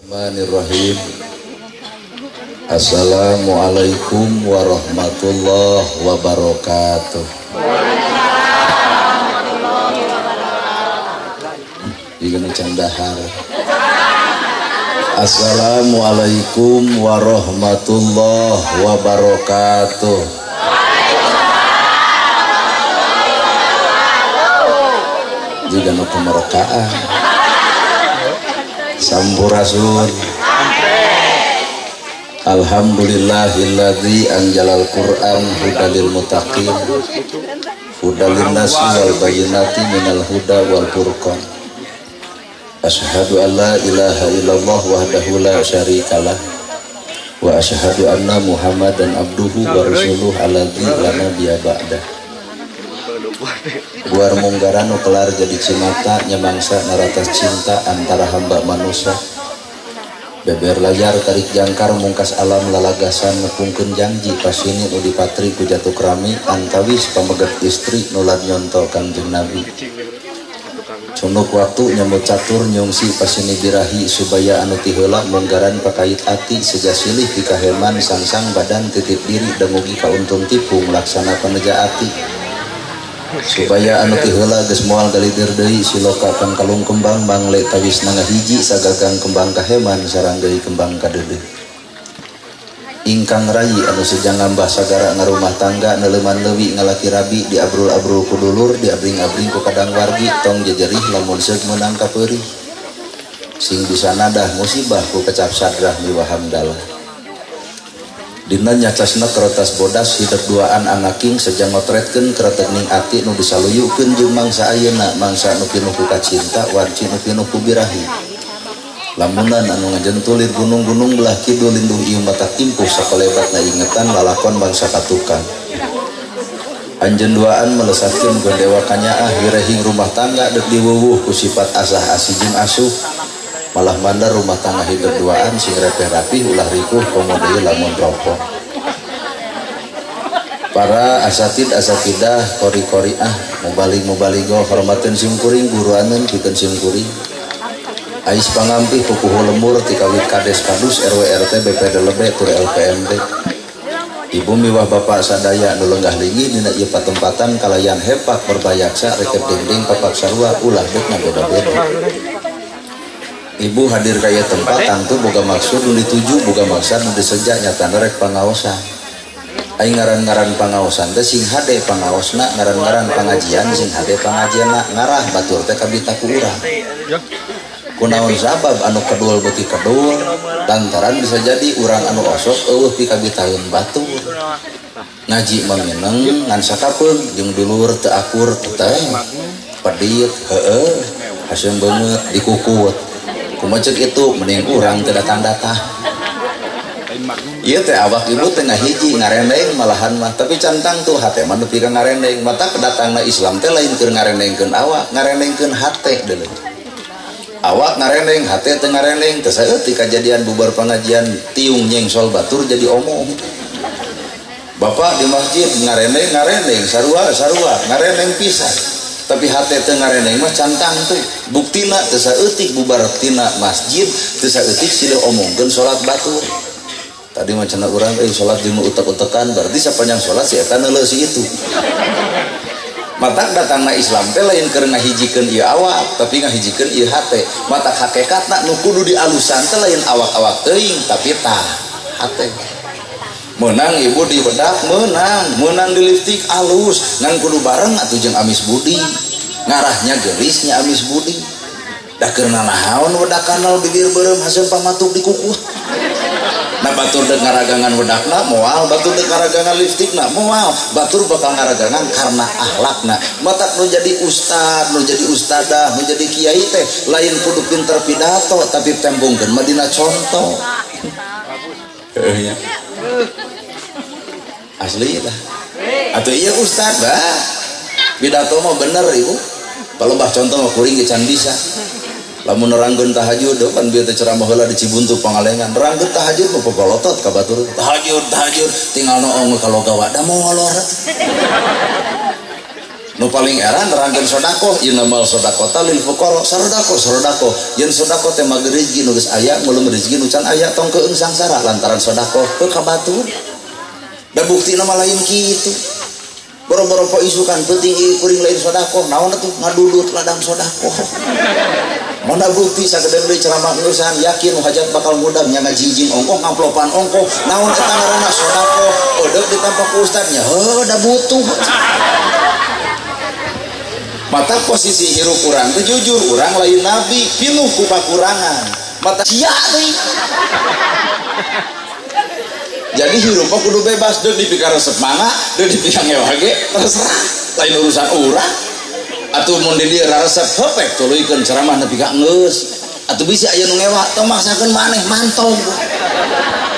Bismillahirrahmanirrahim. Assalamualaikum warahmatullahi wabarakatuh. Ieu candahar. Assalamualaikum warahmatullahi wabarakatuh. Juga nu kemerkaan. Sampurasun. Alhamdulillahilladzi anjalal Qur'an hudalil muttaqin hudalin nasi wal bayyinati minal huda wal furqan. Asyhadu an la ilaha illallah wahdahu la syarikalah wa asyhadu anna Muhammadan abduhu wa rasuluh alladzi la nabiyya ba'dah. Buar munggaran nu kelar jadi cimata nyamangsa naratas cinta antara hamba manusia. Beber layar tarik jangkar mungkas alam lalagasan nepungkeun janji pasini nu dipatri ku jatuh krami antawis pamegat istri nulat nyonto Kangjeng Nabi. Cunuk waktu nyamut catur nyungsi pasini birahi subaya anu ti heula munggaran pakait ati seja silih pikaheman sangsang badan titip diri damugi kauntung tipung laksana paneja ati. Supaya anu ti heula geus moal galidir deui siloka pangkalung kembang mangle tawis nangahiji sagagang kembang kaheman sareng deui kembang kadeudeuh. Ingkang rayi anu sejang ngambah sagara ngarumah tangga neuleman leuwi ngalaki rabi diabrul-abrul ku dulur diabring-abring ku kadang wargi tong jejerih lamun seug meunang kapeurih. Sing bisa nadah musibah ku kecap sadrah miwah hamdalah. Dina nyacasna keretas bodas hidup duaan anaking sejang ngotretkeun kretekning ati nu disaluyukeun jeung mangsa ayeuna mangsa nu pinuh ku kacinta wanci nu pinuh ku birahi. Lamunan anu ngajentulir gunung-gunung belah kidul linduh ieu mata timpuh sakolebatna ingetan lalakon bangsa katukang. Anjeun duaan melesatkeun gondewa kanyaah wirehing rumah tangga deuk diwuwuh ku sifat asah asih jeung asuh. Malah mandar rumah tangga hidup duaan sing repeh rapih ulah rikuh komo deui lamun ropok. Para asatid asatidah kori-koriah mubalig mubaligo hormateun sim kuring guruaneun pikeun sim kuring. Ais pangampih pupuhu lemur ti kawit kades kadus RW RT BPD lebe tur LPMD. Ibu miwah bapak sadaya nu lenggah linggih dina ieu patempatan kalayan hepak berbayaksa rekep dingding papak sarua ulah deuk ngabeda-beda. Ibu hadir ka ieu tempat tangtu boga maksud nu dituju boga maksud nu diseja nyatana rek pangaosan. Ai ngaran-ngaran pangaosan teh sing hade pangaosna, ngaran-ngaran pangajian sing hade pangajianna, ngarah batur teh kabita ku urang. Kunaon sabab anu kedul beuki kedul lantaran bisa jadi urang anu osok eueuh pikabitaeun batur. Ngaji mah mineng ngan sakapeung jeung dulur teu akur teh pedit heueuh haseum beungeut dikukut. Kumaha ceuk itu mending urang teu datang-datang. Ieu teh awak ibu teh ngahiji ngarendeng malahan mah tapi cantang tuh hate mah nepi ka ngarendeng. Mata kedatangna Islam teh lain keur ngarendengkeun awak, ngarendengkeun hate deuleu. Awak ngarendeng, hate teu ngarendeng, teu saeutik kajadian bubar pengajian tiung nyengsol batur jadi omong. Bapak di masjid ngarendeng ngarendeng sarua sarua ngarendeng pisan. Tapi hate teu ngarendeng mah cantang tuh. Buktina teu saeutik bubar tina masjid teu saeutik silih omongkeun salat batur. Tadi mah cenah urang salat di nu utek-utekan berarti sapanjang salat si eta neuleuh si itu. Matak datangna Islam teh lain keur ngahijikeun ieu awak tapi ngahijikeun ieu hate. Matak hakikatna nu kudu dialusan teh lain awak-awak teuing tapi tah hate. Menang ibu di bedak menang, menang di lipstik alus ngan kudu bareng atuh jeung amis budi. Ngarahnya geulisnya amis budi. Da keur nanaon wedakan bibir beureum haseum pamatuk dikukut. Nah batur dek ngaragangan wedakna moal, batur dek ngaragangan lipstikna moal, batur bakal ngaragangan karena akhlakna. Matak nu jadi ustad, nu jadi ustadah, nu jadi kiai teh lain kudu pinter pidato tapi tembongkeun mah dina contoh. Heuh nya. Asli lah. Atuh iya ustad bah. Pidato mah bener ibu. Palebah contoh mah kuring ge can bisa. Lamun nerangkeun tahajud kan bieu teh ceramah heula di Cibuntu Pangalengan. Nerangkeun tahajud mah popolotot ka batur. Tahajud tahajud tinggal noong ka logawa da moal atuh. Nu paling era nerangkeun sedekah, innamal sedaqata lil fuqara, sedekah sedekah. Yen sedekah teh mah rezeki nu geus aya, ngulum rezeki nu can aya tong keung sangsara lantaran sedekah ke ka batur. Da buktina mah lain kitu. Boro-boro po isukan penting ieu kuring lain sedekah, naon atuh ngadudut ladang sedekah. Mana bukti sakedeung deui ceramah ngeusan yakin hajat bakal ngudang nya ngajingjing ongkoh ngamplopan ongkoh naon eta ngaranna sedekah eudeuk ditampa ku ustad nya heuh da butuh. Mata posisi hirup urang teh jujur urang lain nabi pinuh ku kakurangan mata sia deui. Jadi hirup mah kudu bebas deuk dipikaresep mangga deuk dipika ngewa ge terserah lain urusan urang. Atuh mun di dieu raresep hepek tuluykeun ceramah nepi ka geus atuh bisi aya nu ngewa tong maksakeun maneh mantog.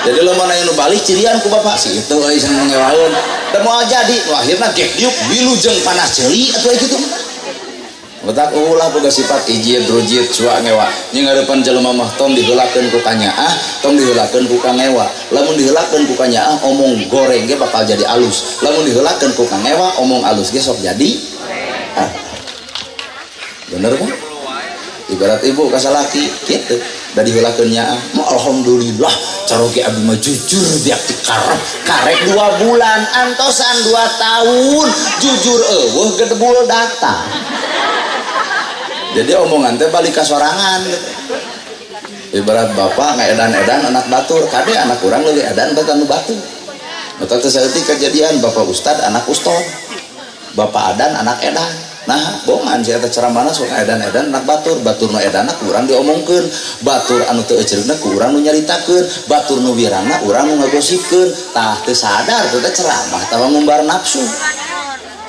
Jadi lamun aya nu balik cirian ku bapak si itu euy sing ngewaeun da moal jadi nu akhirna gek diuk wilujeng panas ceuli atuh aya kitu. Betak ulah boga sifat ijid rujit cuak ngewa nya ngarepan jelema mah tong diheulakeun ku kanyaah tong diheulakeun ku kangewa. Lamun diheulakeun ku kanyaah omong goreng ge bakal jadi alus, lamun diheulakeun ku kangewa omong alus ge sok jadi ah. Bener kan? Ibarat ibu ka salaki kitu da diheulakeun nyaah mah alhamdulillah caroge abdi mah jujur biak dikarep karek 2 bulan antosan 2 tahun jujur eueuh gedebul datang. Jadi omongan teh balik ka sorangan gitu. Ibarat bapak ngaedan-edan anak batur, kade anak urang leuwih edan bae nu batur. Mata teh saeutik kejadian bapak ustad anak ustad. Bapak adan anak edan. Nah, bongan si eta ceramahna sok edan-edan anak batur, batur nu edanna ku urang diomongkeun, batur anu teu eceurna ku urang nu nyaritakeun, batur nu wirangna urang nu ngagosipkeun. Tah teu sadar teh ceramah tawa ngumbar nafsu.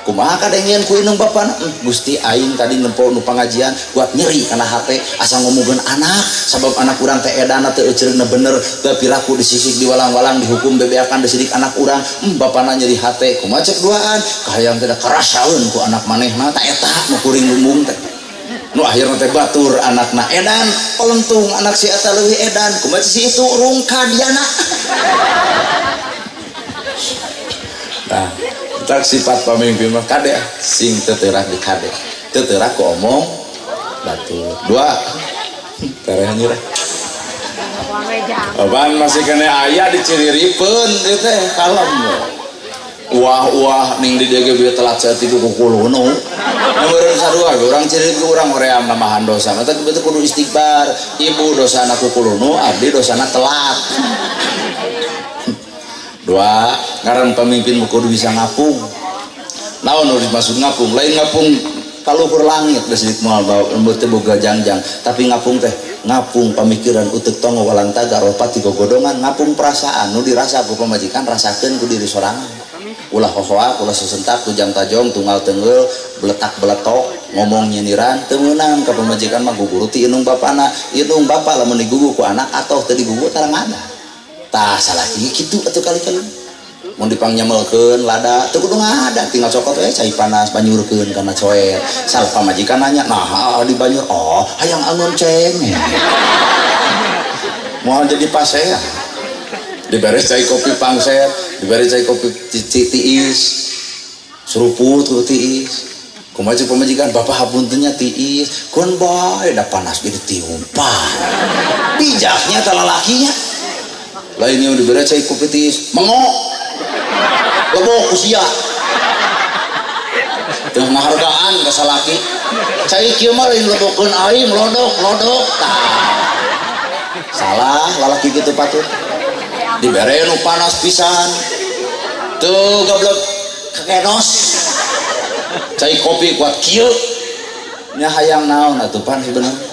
Kumaha kadengieun ku inung bapana? Gusti aing tadi nempo nu pangajian buat nyeri kana hate asa ngomongkeun anak sabab anak urang teh edana teu eceurna bener teu piraku disisik diwalang-walang dihukum bebeakan disidik anak urang. Bapana nyeri hate kumaha cek duaan kahayang teh karasaeun ku anak manehna ta eta nu kuring lumbung teh. Nu akhirna teh batur anakna edan pelentung anak si eta leuwih edan kumaha si itu rungkad diana. Nah, tak sifat pemimpin mah kade sing teterak di kade teterak ku omong batur dua tereh nyerah apaan masih kena aya diciriripeun ieu teh kalem wah wah ning di dieu ge telat saeutik ku kukulunu meureun sarua ge urang ciri ku urang hoream namahan dosa mah teh kudu istighfar ibu dosana kukulunu abdi dosana telat. Dua, ngaran pemimpin kudu bisa ngapung. Naon nu dimaksud ngapung? Lain ngapung kaluhur langit geus moal bawa teu boga jangjang, tapi ngapung teh ngapung pamikiran uteuk tongo walantaga ropati gogodongan, ngapung perasaan nu dirasa ku pamajikan rasakeun ku diri sorangan. Ulah hohoak, ulah sesentak, tujang tajong, tunggal tenggel, beletak beletok, ngomong nyiniran, teu meunang ka pamajikan mah guguru ti inung bapana, inung bapa lamun digugu ku anak atau teu digugu tarang ada. Tah salah kitu atuh kali-kali mun dipangnyameukeun lada teu kudu ngada tinggal cokot we cai panas banyurkeun kana coet salah pamajikan nanya nah di banyur oh hayang angon ceng moal jadi pasea dibere cai kopi pangset dibere cai kopi tiis seruput ku tiis kumaha cek pamajikan bapak hapuntennya tiis keun bae da panas jadi tiumpan bijaknya tah lalakinya lainnya diberi cai kopi tiis mengok lebok usia teu ngahargaan ka salaki cai kieu mah lain lebokeun aing lodok lodok tah salah lalaki kitu patut dibere nu panas pisan teu gablek kekenos cai kopi kuat kieu nya hayang naon atuh pan sebenarnya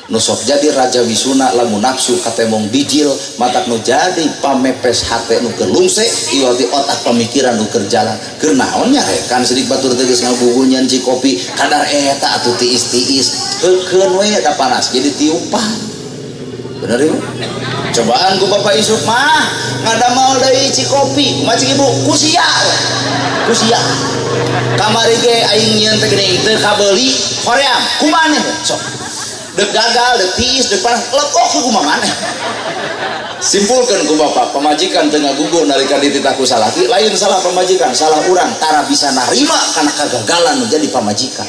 nu sok jadi raja wisuna lamun nafsu katemong bijil matak nu jadi pamepes hate nu keur lungse iwati otak pamikiran nu keur jalan keur naon nya rekan sidik batur teh geus ngagugunyan ci kopi kadar eta atuh tiis-tiis heukeun we da panas jadi tiupan bener ibu cobaan ku bapak isuk mah ngadamal deui ci kopi kumaha cik ibu kusia kusia kamari ge aing nyieun teh geuning teu kabeuli hoream kumaha sok Dek gagal, dek tiis, dek parah, lekok ku maneh. Simpulkan ku bapak, pamajikan teu ngagugu nalika dititah ku salaki, lain salah pamajikan, salah urang tara bisa narima kana kegagalan nu jadi pamajikan.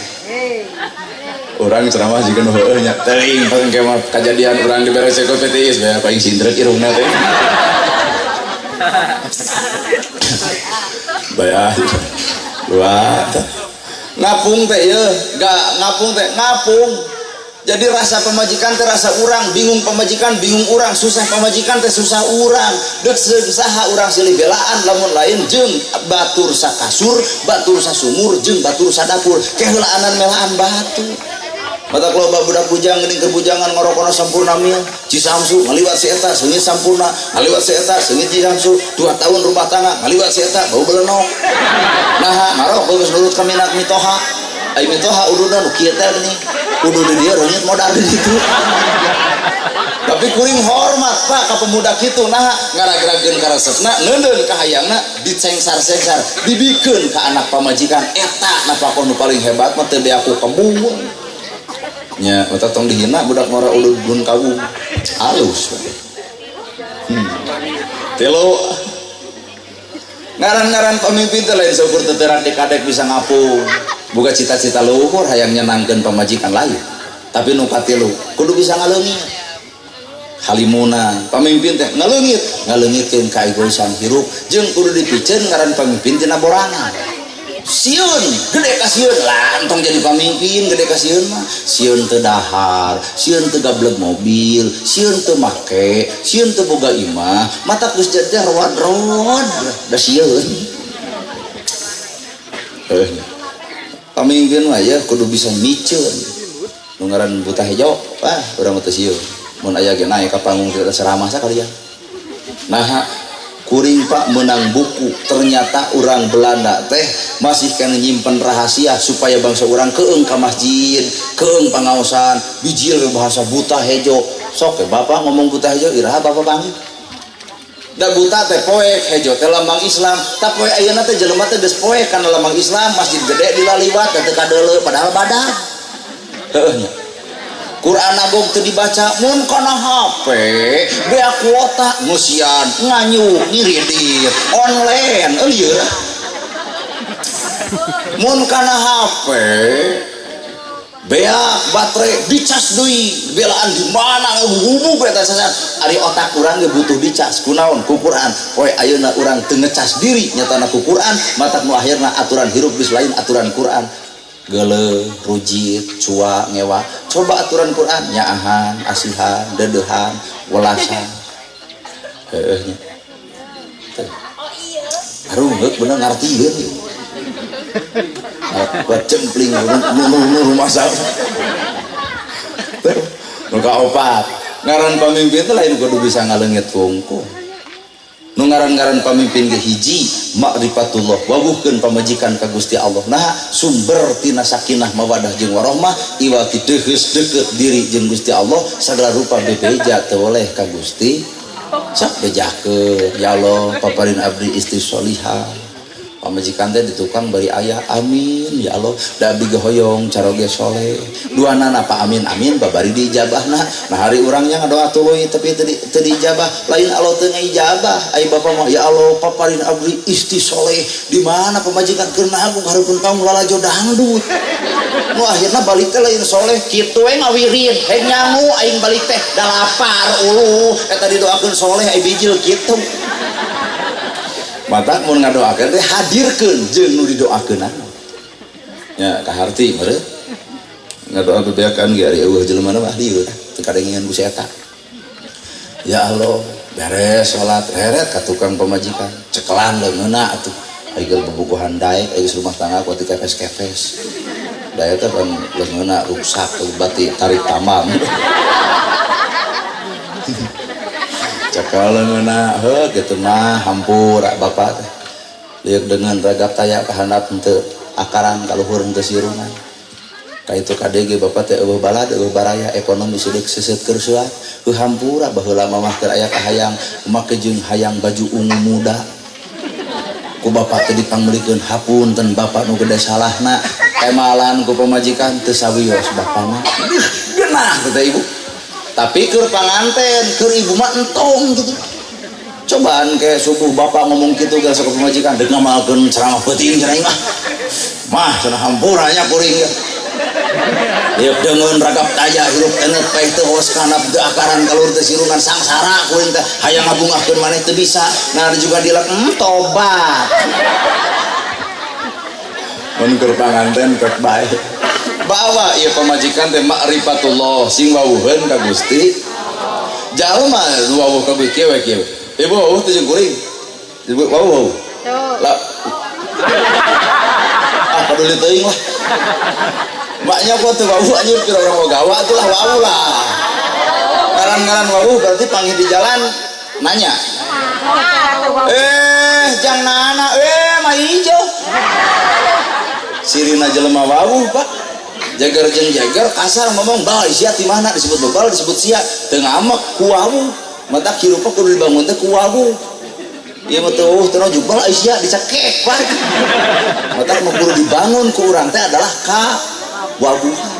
Urang ceramah juga nu heueuh nya, teuing pangke mah kajadian urang dibere ceko tiis bae paling sindrek irungna teh. Bayar. Dua. Ngapung teh yeuh, gak ngapung teh, ngapung. Jadi rasa pemajikan teh rasa urang, bingung pemajikan bingung urang, susah pemajikan teh susah urang. Deuk saha urang silih belaan lamun lain jeung batur sakasur, batur sasumur, jeung batur sadapur. Keheulaanan melaan batu. Mata loba budak bujang geuning keur bujangan ngorokona sampurna mil. Cisamsu ngaliwat si eta seungit sampurna, ngaliwat si eta seungit Cisamsu, 2 tahun rumah tangga ngaliwat si eta bau belenok. Naha ngarok geus nurut ka minak mitoha. Ai mitoha ududna nu kieu teh geuning. Udud di dieu reungit modar di ditu. Tapi kuring hormat Pak ka pemuda kitu, naha ngaragrageun ka resepna, neundeun ka hayangna, dicengsar-cengsar, dibikeun ka anak pamajikan eta napakoh nu paling hebat mah teu beaku kebun. Nya mata tong dihina budak mora udud gun kawung. Alus. Tilu ngaran-ngaran pemimpin teh lain saukur teterak di kadek bisa ngapung. Boga cita-cita luhur hayang nyenangkeun pamajikan lain. Tapi nu katilu kudu bisa ngaleungit. Halimuna pamimpin teh ngaleungit, ngaleungitkeun kaegoisan hirup jeung kudu dipiceun ngaran pamimpin tina borangan. Sieun, gede kasieun lah entong jadi pamimpin gede kasieun mah. Sieun teu dahar, sieun teu gableg mobil, sieun teu make, sieun teu boga imah, mata geus jadi rod-rod da sieun. Pamimpin mah ya kudu bisa miceun. Nu ngaran buta hejo, wah urang mah teu sieun. Mun aya ge naik ka panggung teu ceramah sakalian. Nah, kuring Pak menang buku, ternyata orang Belanda teh masih kena nyimpen rahasia supaya bangsa orang keeng ka masjid, keeng pangaosan, bijil bahasa buta hejo. Sok ke bapak ngomong buta hejo, iraha bapak panggil. Da buta teh poek, hejo teh lambang Islam. Tah poe ayeuna teh jelema teh geus poek kana lambang Islam, masjid gede dilaliwat da teu kadeuleu padahal badag. Heueuh nya. Quran Agung teu dibaca mun kana HP beak kuota ngusian nganyuk ngiridit online eulieur mun kana HP beak baterai dicas deui belaan di mana ngagugubug eta casan ari otak urang ge butuh dicas kunaon ku Quran poe ayeuna urang teu ngecas diri nyatana ku Quran matak nu akhirna aturan hirup geus lain aturan Quran. Geuleuh, rujit, cua, ngewa. Coba aturan Quran nyaahan, asihan, deudeuhan, welasan. Heueuh nya. Teu. Arunggeuk bener ngartieun ieu. Buat cempling nu rumah sa. Nu kaopat, ngaran pamimpin teh lain kudu bisa ngaleungit wungkul. Nu ngaran-ngaran pamimpin ge hiji makrifatullah, wawuhkeun pamajikan ka Gusti Allah. Nah, sumber tina sakinah mawadah jeung warohmah iwal ti deuheus deukeut diri jeung Gusti Allah sagala rupa bebeja teu boleh ka Gusti. Sok bejakeun, ya Allah paparin abdi istri sholihah. Pamajikan teh di tukang bari aya, amin ya Allah, da abdi ge hoyong caroge soleh. Duanana apa amin amin babari diijabahna. Nah hari urangnya ngadoa tuluy tapi teu diijabah, lain Allah teu ngaijabah. Ai bapa mah ya Allah paparin abdi istri soleh, di mana pamajikan keur nanggung hareupeun panggung lalajo dangdut. Nu akhirna balik teh lain soleh, kitu we ngawirid, heg nyangu aing balik teh da lapar uluh eta didoakeun soleh ai bijil kitu. Mata mun ngadoakeun teh hadirkeun jeung nu didoakeunana. Nya kaharti meureun. Ngadoa bebeakan ge ari eueuh jelema mah lieur teu kadengean ku si eta. Ya Allah, beres salat reret ka tukang pamajikan, cekelan leungeunna atuh. Ai geus bobogohan daek ai geus rumah tangga ku teu kepes-kepes. Da eta kan leungeunna ruksak bati tarik tamam. Cekal leungeunna heuh kitu mah hampura bapak teh. Lieur dengan ragap taya ka handap henteu akaran ka luhur henteu sirungan. Ka itu KDG bapak teh eueuh balad eueuh baraya ekonomi sideuk seuseut keur seuat. Heuh hampura baheula mamah keur aya kahayang make jeung hayang baju ungu muda. Ku bapak teh dipangmeulikeun hapunten bapak nu gede salahna emalan ku pamajikan teu sawios bapana. Genah teh ibu. Tapi keur panganten, keur ibu mah entong gitu. Cobaan ke subuh bapak ngomong kitu geus ka pamajikan deuk ngamalkeun ceramah peuting cenah mah. Mah cenah hampura nya kuring ya. Ieu deungeun ragap taya hirup enet paeh teu hos kanap teu akaran kalur teu sirungan sangsara kuring teh hayang ngabungahkeun maneh teu bisa. Nah juga dilek tobat. Mun keur panganten kek bae. Bawa ieu pamajikan teh ma'rifatullah sing wawuheun ka Gusti. Jalma wawuh ka Gusti kieu we kieu. Ibu wawuh teh jeung kuring. Ibu wawuh. Lah. Ah paduli teuing lah. Maknya kok tuh wawuh anjir kira orang mau gawa tuh lah wawuh lah. Ngaran-ngaran wawuh berarti panggil di jalan nanya. Jang nana, mah ijo. Sirina jelema wawuh, Pak. Jagar jeung jagar kasar ngomong bal sia ti mana disebut bebal disebut sia teu ngamek ku wawuh. Mata hirup kudu dibangun teh ku wawuh. Ieu mah teu wawuh teu jubal sia dicekek, Pak. Mata nu kudu dibangun ku urang teh adalah ka wawuhan.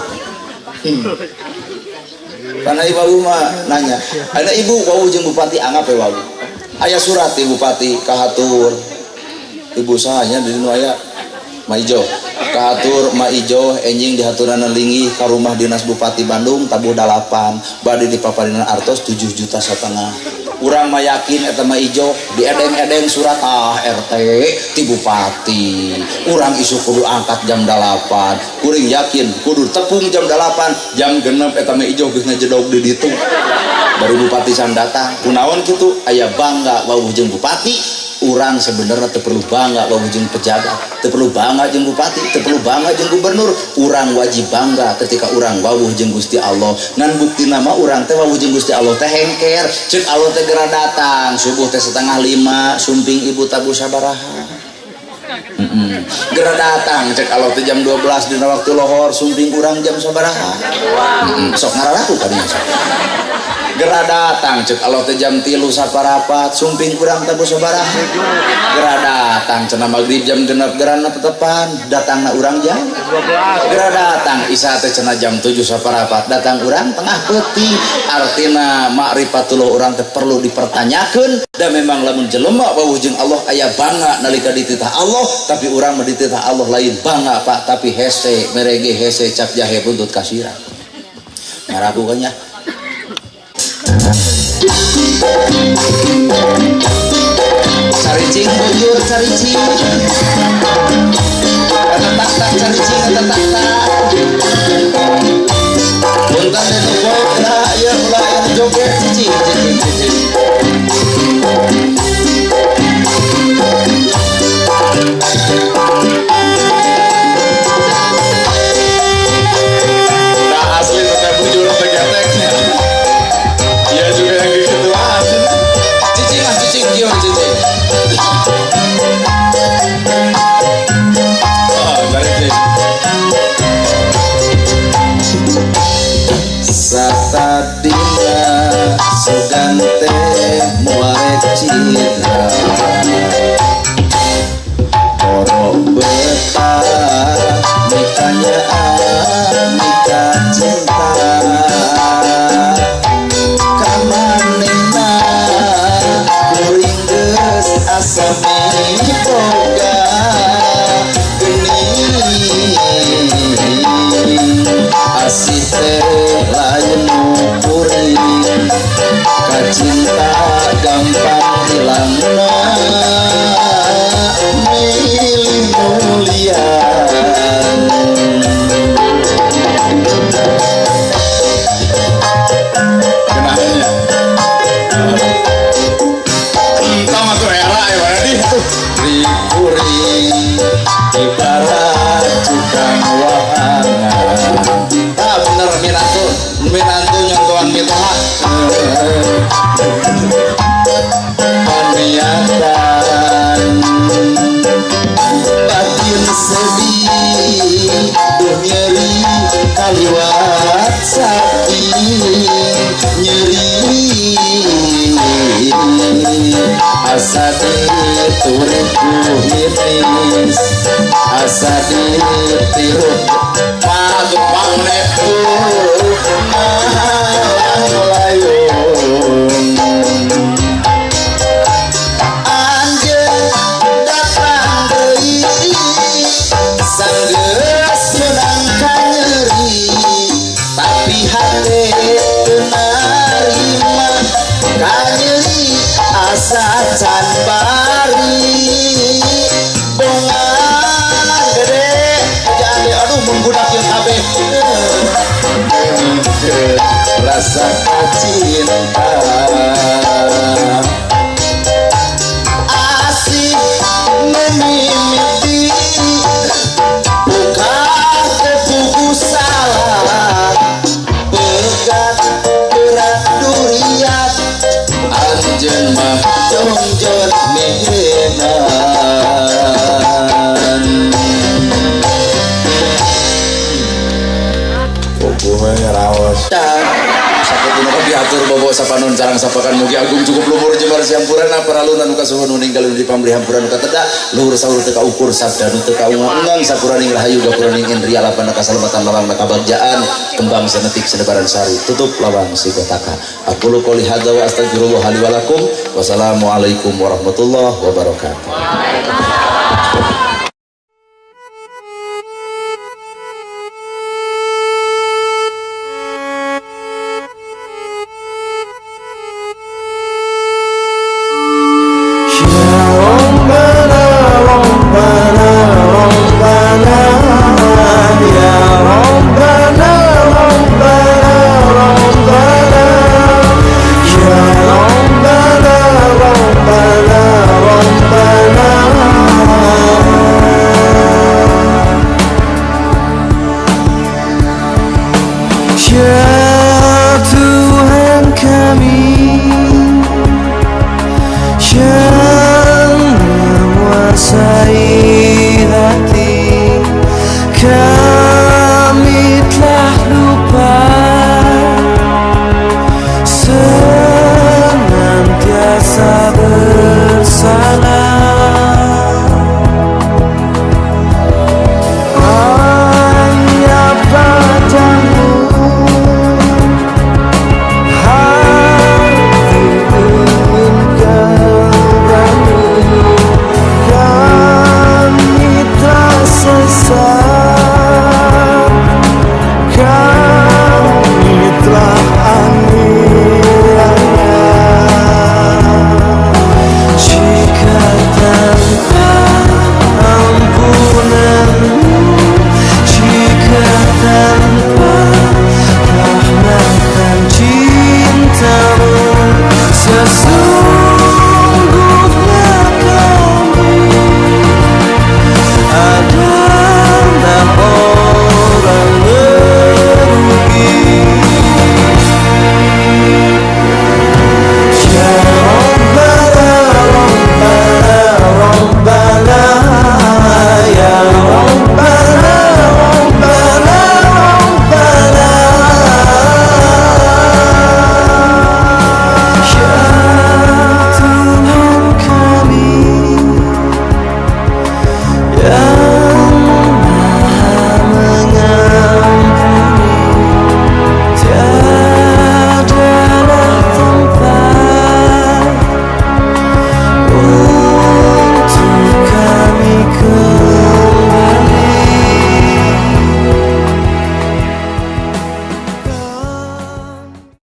Karena ibu mah nanya, ada ibu wawuh jeung bupati anggap we wawuh. Aya surat ti bupati kahatur. Ibu sahanya di nu aya Ma Ijo. Kahatur Ma Ijo enjing dihaturanan linggih ka rumah dinas Bupati Bandung tabuh 8 bade dipaparinan artos 7,5 juta. Urang mah yakin eta Ma Ijo diedeng-edeng surat ah RT ti bupati. Urang isuk kudu angkat jam 8. Kuring yakin kudu tepung jam 8, jam 6 eta Ma Ijo geus ngajedog di ditu. Baru bupati can datang. Kunaon kitu aya bangga wawuh jeung bupati. Urang sebenarnya teu perlu bangga wawuh jeung pejabat, teu perlu bangga jeung bupati, teu perlu bangga jeung gubernur. Urang wajib bangga ketika urang wawuh jeung Gusti Allah. Ngan bukti nama urang teh wawuh jeung Gusti Allah teh hengker. Ceuk Allah teh geura datang, subuh teh 4:30, sumping ibu tabuh sabaraha. Geura datang cek Allah teh jam 12 dina waktu lohor, sumping urang jam sabaraha. Sok ngararaku kadinya sok. Geura datang cek Allah teh jam 3 saparapat, sumping urang tabuh sabaraha. Geura datang cenah magrib jam 6 gerana tetepan, datangna urang jam 12. Geura datang isya teh cenah jam 7 saparapat, datang urang tengah peuting. Artina ma'rifatullah urang teh perlu dipertanyakeun da memang lamun jelema wawuh jeung Allah aya bangga nalika dititah Allah, tapi urang mah dititah Allah lain bangga Pak, tapi hese merege hese cap jahe buntut kasira. Ngaraku kan nya. Caricing bujur caricing. Eta tak tak caricing eta tak tak. Punten itu poe lah ieu ulah aya nu joget cicing cicing cicing. Nah asli teh bujur teh geteknya. Iya juga yang gituan. Cicing ah cicing kieu cicing. Oh, caricing. Satadina sugan teh muarek citra Koro betah mikanya mika cinta Kamanehna kuring geus asa miboga geuning asih teh lain nu kuring kacinta gampang hilangna milih mulia. Kenaannya. Entah mah tuh era ya mana di. Kuring ibarat cukang wahangan. Ah bener minantu, minantu nyontohan mitoha. Paniatan batin sedih duh nyeri kaliwat saking nyeri asa Dituturi ku hinis asa ditiru Aduh pangune. Malang-layung. Anjeun datang deui sanggeus meunang kanyeri, tapi hate teu narima kanyeri asa can bari bongan gede jadi. Aduh, mun budak ieu kabeh rasa kacinta asih nu mimiti buka tepugu salah pegat berat duriat. Anjeun mah jongjon mihenan. Puguh we ngaraos. Sakit nu diatur bobo sapanon carang sapakan. Mugi agung cukup lumur jembar siampurana paralunan nu kasuhun ninggal di pamrih hampura nu kateda luhur saur teu kaukur sabda nu teu kaungang-ungang. Sapuraning rahayu gapuraning indria lapana kasalamatan lawang kabagjaan kembang senetik senebaran sari tutup lawang sigotaka. Aku qouli hadza wa astagfirullah li wa lakum. Wassalamualaikum warahmatullahi wabarakatuh.